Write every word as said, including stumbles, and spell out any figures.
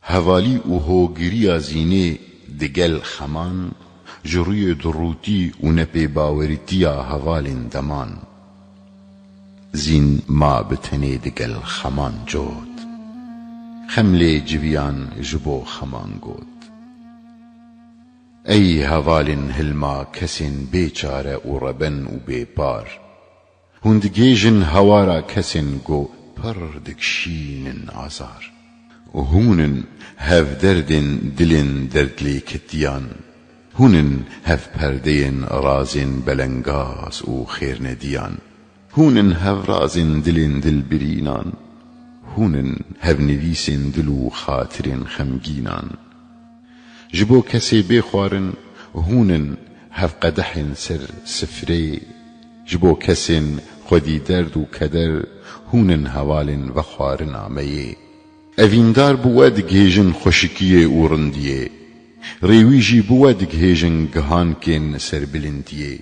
Hevalî û hogiriya zînê digel xeman, ji rûyê durûtî û nepêbawerîtiya hevalên deman. Zîn ma bi tenê digel xeman cot. Xem lê civiyan ji bo xeman got. Ey hevalên hilma kesên bêçare û reben û bêpar. Hûn digêjin hewara kesên ku pir dikişînin azar. Hûn in hev derdên dilên derdlêketiyan. Hûn in hev perdeyên razên belengaz û xêrnediyan. Hûn in hev razên dilên dilbirînan. Hûn in hev nivîsên dil û xatirên xemgînan. Ji bo kesê bê xwarin, hûn in hev qedehên ser sifreyê. Ji bo kesên xwedî derd û keder, hûn in hevalên vexwarina me yê. Evîndar bi we digihêjin xweşikiyê û rindiyê. Rêwî jî bi we digihêjin gihankên serbilindiyê.